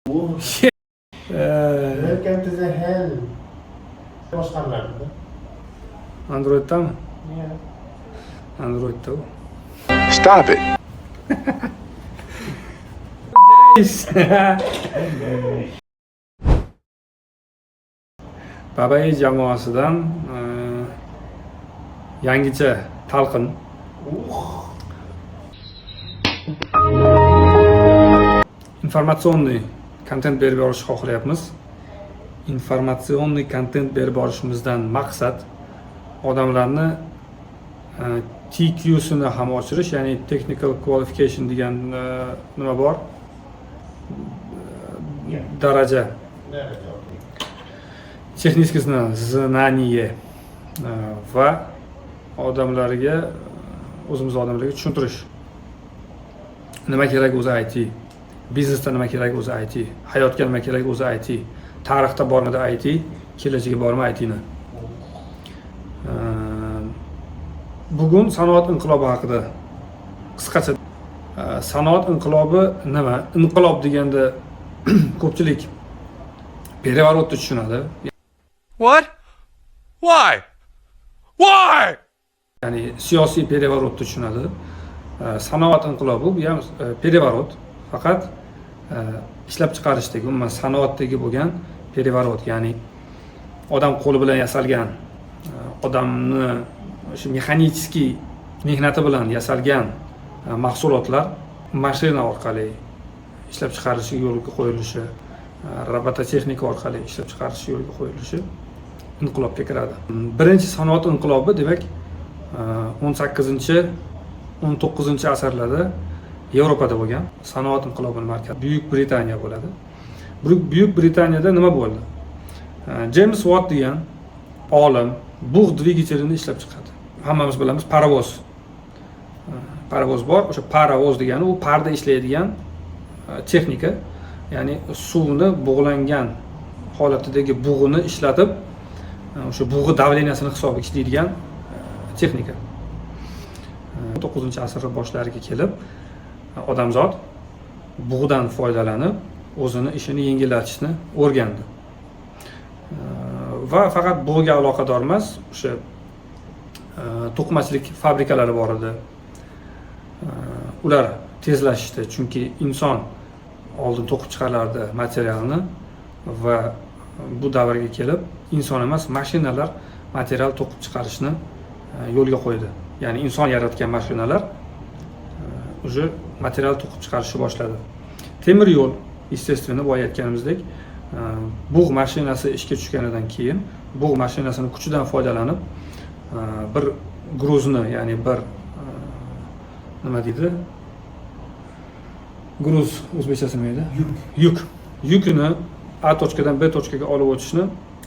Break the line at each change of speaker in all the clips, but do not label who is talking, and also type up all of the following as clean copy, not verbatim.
Welcome to the hell. Boshqariladi.
Androiddami?
Yeah.
Androidda u.
Stop it.
Guys. Babay jamoasidan yangicha talqin. Информационный kontent berib borishni xohlayapmiz. Информационный kontent berib borishimizdan maqsad odamlarni TQsini ham oshirish, ya'ni technical qualification degan nima bor? Daraja.
Daraja, okey.
Техническое знание va odamlarga, o'zimiz odamlarga tushuntirish, nima kerak o'zi IT biznesda, nima kerak o'zi IT hayotga, nima kerak o'zi IT tarixda, bormidi IT, kelajagi bormi ITni. Bugun sanoat inqilobi haqida qisqacha. Sanoat inqilobi nima? Inqilob deganda ko'pchilik переворот ni tushunadi.
What? Why? Why?
Ya'ni siyosiy переворот ni tushunadi. Sanoat inqilobi bu ham переворот, faqat ishlab chiqarishdagi, umuman sanoatdagi bo'lgan переворот, ya'ni odam qo'li bilan yasalgan, odamni o'sha механический mehnati bilan yasalgan mahsulotlar mashina orqali ishlab chiqarilishi yo'lga qo'yilishi, robototexnika orqali ishlab chiqarish yo'lga qo'yilishi inqilobga kiradi. Birinchi sanoat inqilobi, demak, 18-, 19-asrlarda Yevropada bo'lgan. Sanoat inqilobini markazi Buyuk Britaniya bo'ladi. Buyuk Britaniyada nima bo'ldi? Jeyms Watt degan olim bug' dvigatelini ishlab chiqadi. Hammamiz bilamiz, parovoz. Parovoz bor, o'sha parovoz degani u parda ishlaydigan texnika, ya'ni suvni bug'langan holatidagi bug'ini ishlatib, o'sha bug'i давления sini hisobiga ishlaydigan texnika. 9 asr boshlariga kelib odamzod bug'dan foydalanib o'zini ishini yengillatishni o'rgandi. Va faqat bug'ga aloqador emas, o'sha to'qimachilik fabrikalari bor edi. Ular tezlashdi, chunki inson oldin to'qib chiqarardi materialni va bu davrga kelib inson emas, mashinalar material to'qib chiqarishni yo'lga qo'ydi. Ya'ni inson yaratgan mashinalar уже material to'qib chiqarishni boshladi. Temir yo'l, естественно, boya aytganimizdek, bug' mashinasi ishga tushganidan keyin bug' mashinasini kuchidan foydalanib bir груз ni, ya'ni bir nima deydi, груз o'zbekchasi nima edi?
Yuk.
Yuk, yukini A точка dan B точка ga olib o'tishni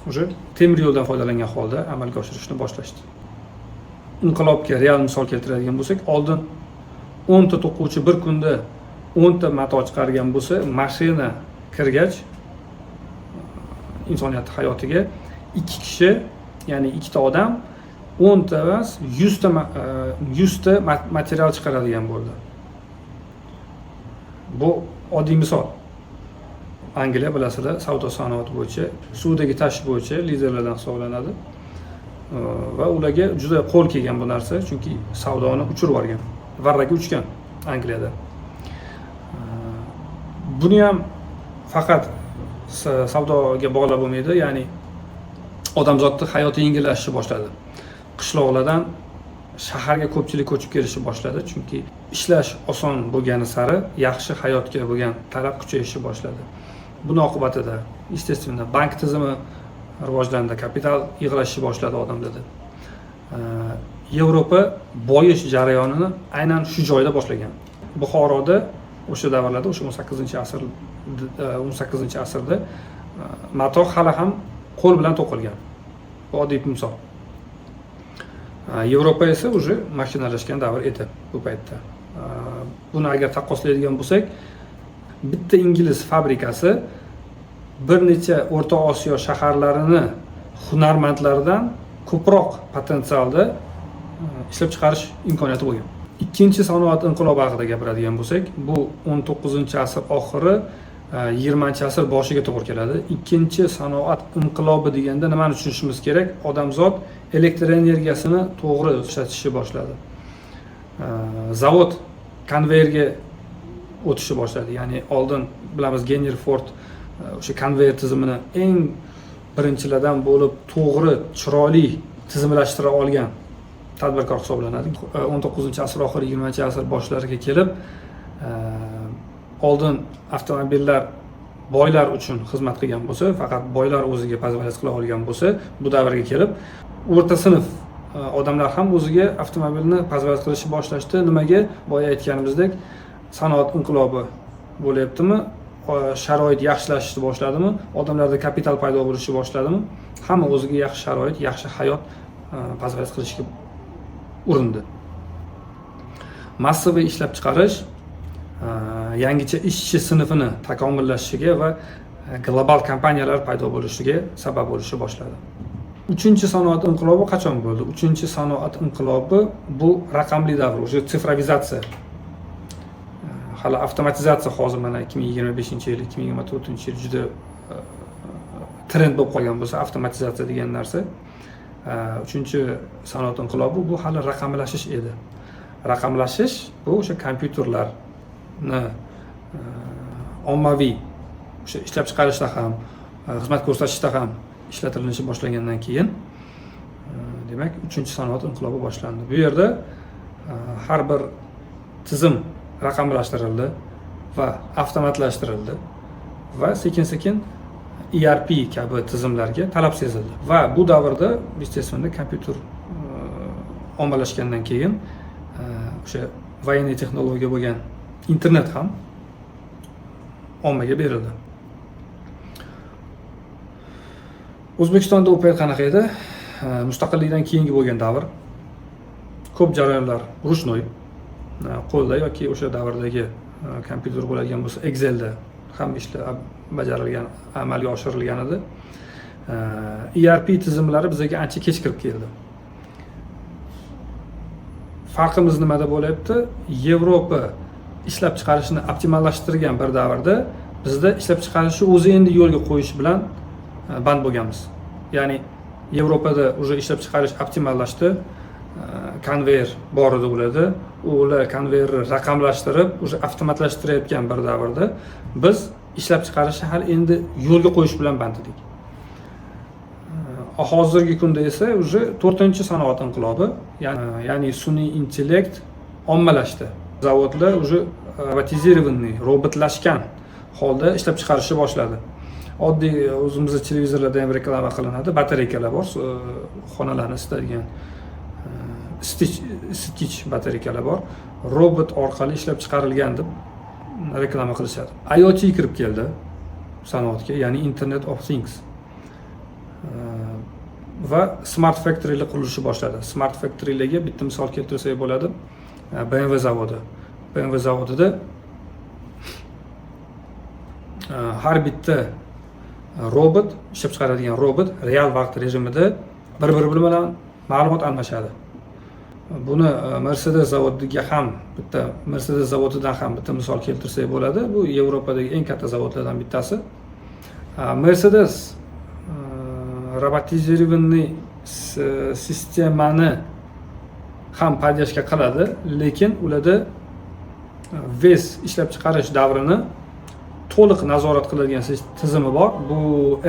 уже temir yo'ldan foydalangan holda amalga oshirishni boshlashdi. Inqilobga real misol keltiradigan bo'lsak, oldin 10 ta to'quvchi bir kunda 10 ta mato chiqargan bo'lsa, mashina kirgach insoniyat hayotiga ikki kishi, ya'ni ikkita odam 10 ta emas, 100 ta 100 ta material chiqaradigan bo'ldi. Bu oddiy misol. Angliya, bilasizlar, savdo sanoat bo'yicha, suvdagi tashish bo'yicha liderlardan hisoblanadi va ularga juda qo'l kelgan bu narsa, chunki savdoni uchirib yuborgan, varraga uchgan Angliyada. Buni ham faqat savdoga bog'lab bo'lmaydi, ya'ni odamzodni hayoti yengillashishni boshladi. Qishloqlardan shaharga ko'pchilik ko'chib kelishni boshladi, chunki ishlash oson bo'lgani sari yaxshi hayotga bo'lgan talab kuchayishni boshladi. Buni oqibatida, естественно, bank tizimi rivojlandi, kapital yig'ilishni boshladi odamlarda. Yevropa boyish jarayonini aynan shu joyda boshlagan. Buxoroda o'sha davrlarda, o'sha 18-asr, 18-asrda mato hali ham qo'l bilan to'qilgan. Bu oddiy misol. Yevropa esa уже mashinalashgan davr edi bu paytda. Buni agar taqqoslaydigan bo'lsak, bitta ingliz fabrikasi bir necha O'rta Osiyo shaharlarini hunarmandlaridan ko'proq potensialda ishlab chiqarish imkoniyati bo'lgan. Ikkinchi sanoat inqilobi haqida gapiradigan bo'lsak, bu 19-asr oxiri. 20 asr boshiga to'g'ri keladi. Ikkinchi sanoat inqilobi deganda nimani tushunishimiz kerak? Odamzod elektr energiyasini to'g'ri ishlatishni boshladi. Zavod konveyerga o'tishni boshladi. Ya'ni oldin bilamiz, Genri Ford o'sha konveyer tizimini eng birinchilardan bo'lib to'g'ri, chiroyli tizimlashtira olgan tadbirkor hisoblanadi. 19 asr oxiri, 20 asr boshlariga kelib, oldin avtomobillar boylar uchun xizmat qilgan bo'lsa, faqat boylar o'ziga позволять qila olgan bo'lsa, bu davrga kelib o'rta sinf odamlar ham o'ziga avtomobilni позволять qilishni boshlashdi. Nimaga? Boya aytganimizdek, sanoat inqilobi bo'lyaptimi, sharoit yaxshilashishni boshladimi, odamlarda kapital paydo bo'lishni boshladimi, hamma o'ziga yaxshi sharoit, yaxshi hayot позволять qilishga urindi. Massaviy ishlab chiqarish yangicha ishchi sinfini takomillashishiga va global kompaniyalar paydo bo'lishiga sabab bo'lishni boshladi. Uchinchi sanoat inqilobi qachon bo'ldi? Uchinchi sanoat inqilobi bu raqamli davr, уже цифровизация. Hali avtomatizatsiya hozir mana 2025 yil, 2024 yil juda trend bo'lib qolgan bo'lsa, avtomatizatsiya degan narsa. Uchinchi sanoat inqilobi bu hali raqamlashish edi. Raqamlashish bu o'sha kompyuterlarni ommaviy o'sha ishlab chiqarishda ham, xizmat ko'rsatishda ham ishlatilinishi boshlangandan keyin, demak, uchinchi sanoat inqilobi boshlandi. Bu yerda har bir tizim raqamlashtirildi va avtomatlashtirildi va sekin sekin ERP kabi tizimlarga talab sezildi. Va bu davrda, естественно, kompyuter ommalashgandan keyin o'sha военный texnologiya bo'lgan internet ham ommaga berildi. O'zbekistonda u payt qanaqa edi? Mustaqillikdan keyingi bo'lgan davr, ko'p jarayonlar ручной, qo'lda yoki o'sha davrdagi kompyuter bo'ladigan bo'lsa, Excelda hamma ishlar bajarilgan, amalga oshirilgan edi. ERP tizimlari bizga ancha kech kirib keldi. Farqimiz nimada bo'lyapti? Yevropa ishlab chiqarishni optimallashtirgan bir davrda bizda ishlab chiqarishni o'zi endi yo'lga qo'yish bilan band bo'lganmiz. Ya'ni Yevropada уже ishlab chiqarish optimallashdi, konveyer bor edi ularda, ular konveyerni raqamlashtirib, уже avtomatlashtirayotgan bir davrda biz ishlab chiqarishni hali endi yo'lga qo'yish bilan band edik. Hozirgi kunda esa уже to'rtinchi sanoat inqilobi, ya'ni sun'iy intellekt ommalashdi. Zavodlar уже роботизированный, robotlashgan holda ishlab chiqarishni boshladi. Oddiy o'zimizni televizorlarda ham reklama qilinadi, batareykalar bor, xonalarni isitadigan isitgich batareykalar bor, robot orqali ishlab chiqarilgan deb reklama qilishadi. IoT kirib keldi sanoatga, ya'ni Internet of Things va smart factorylar qurilishi boshladi. Smart factorylarga bitta misol keltirsak bo'ladi: BMW zavodi. BMW zavodida har bitta robot, ishlab chiqaradigan robot real vaqt rejimida bir biri bilan ma'lumot almashadi. Buni Mercedes zavodiga ham bitta, Mercedes zavodidan ham bitta misol keltirsak bo'ladi. Bu Yevropadagi eng katta zavodlardan bittasi. Mercedes роботизированный sistemani ham поддержка qiladi, lekin ularda весь ishlab chiqarish davrini to'liq nazorat qiladigan tizimi bor. Bu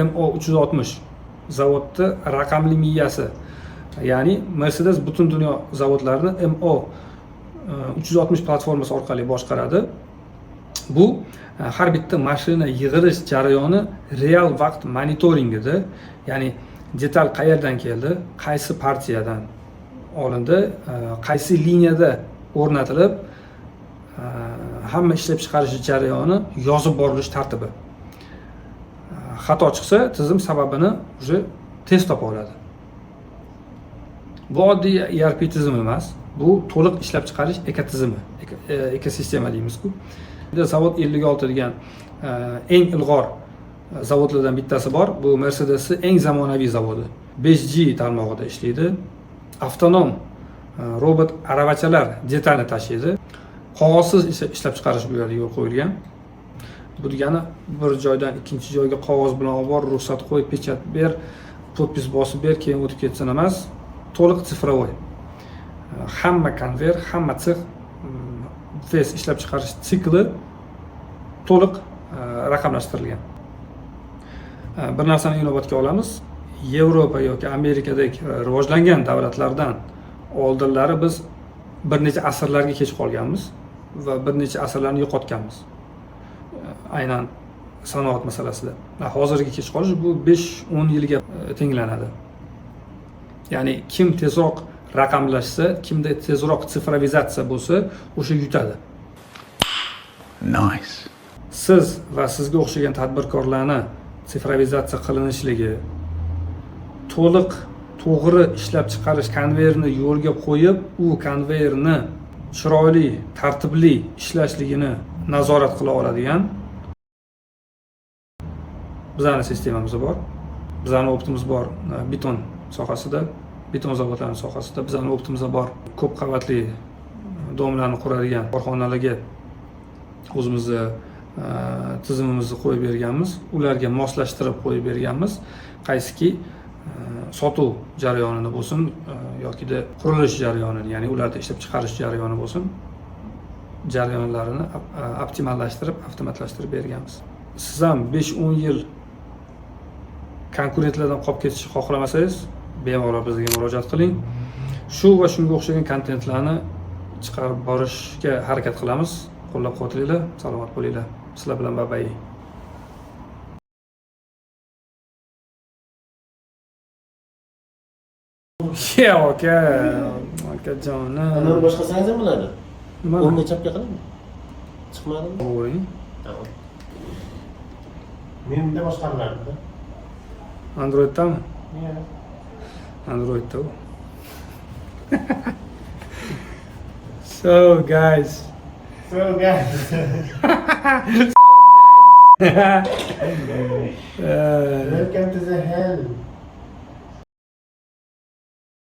MO 360, zavodni raqamli miyasi. Ya'ni Mercedes butun dunyo zavodlarini MO 360 platformasi orqali boshqaradi. Bu har bitta mashina yig'ilish jarayoni real vaqt monitoringida, ya'ni detal qayerdan keldi, qaysi partiyadan olindi, qaysi liniyada o'rnatilib, hamma ishlab chiqarish jarayoni yozib borilish tartibi. Xato chiqsa, tizim sababini уже tez topa oladi. Bu oddiy ERP tizimi emas, bu to'liq ishlab chiqarish ekotizimi, ekosistema deymizku. Zavod 56 degan eng ilg'or zavodlardan bittasi bor. Bu Mercedesni eng zamonaviy zavodi. 5G tarmog'ida ishlaydi. Avtonom robot aravachalar detalni tashiydi. Qog'ozsiz ishlab chiqarish bu yerda yo'l qo'yilgan. Bu degani bir joydan ikkinchi joyga qog'oz bilan olib bor, ruxsat qo'y, печать ber, подпись bosib ber, keyin o'tib ketsin emas, to'liq цифровой. Hamma konveyer, hamma sex, tez ishlab chiqarish sikli to'liq raqamlashtirilgan. Bir narsani inobatga olamiz: Yevropa yoki Amerikadek rivojlangan davlatlardan oldinlari biz bir necha asrlarga kech qolganmiz va bir necha asrlarni yo'qotganmiz aynan sanoat masalasida. Hozirgi kech qolish bu 5-10 yilga tenglanadi. Ya'ni kim tezroq raqamlashsa, kimda tezroq цифровизация bo'lsa, o'sha yutadi.
Nice.
Siz va sizga o'xshagan tadbirkorlarni цифровизация qilinishligi, to'liq to'g'ri ishlab chiqarish konveyerini yo'lga qo'yib, u konveyerni chiroyli, tartibli ishlashligini nazorat qila oladigan bizani sistemamiz bor, bizani опыт imiz bor. Beton sohasida, beton zavodlari sohasida bizani опыт imiz bor. Ko'p qavatli дом larni quradigan korxonalarga o'zimizni tizimimizni qo'yib berganmiz, ularga moslashtirib qo'yib berganmiz, qaysiki sotuv jarayonini bo'lsin yokida qurilish jarayonini, ya'ni ularda ishlab chiqarish jarayoni bo'lsin, jarayonlarini optimallashtirib, avtomatlashtirib berganmiz. Siz ham 5-10 yil konkurentlardan qolib ketishni xohlamasangiz, bemalol bizga murojaat qiling. Shu va shunga o'xshagan kontentlarni chiqarib borishga harakat qilamiz. Qo'llab quvvatlanglar, salomat bo'linglar. Sizlar bilan Babay. Ya aka, akajonim.
Undan boshqasangiz ham bo'ladi.
Nima?
O'ngga, chapga qiling. Chiqmadimi?
Bo'ring.
Tamam. Menda boshqarilardi.
Androiddami?
Yeah.
Androidda u. So guys.
So guys. Welcome to the hell.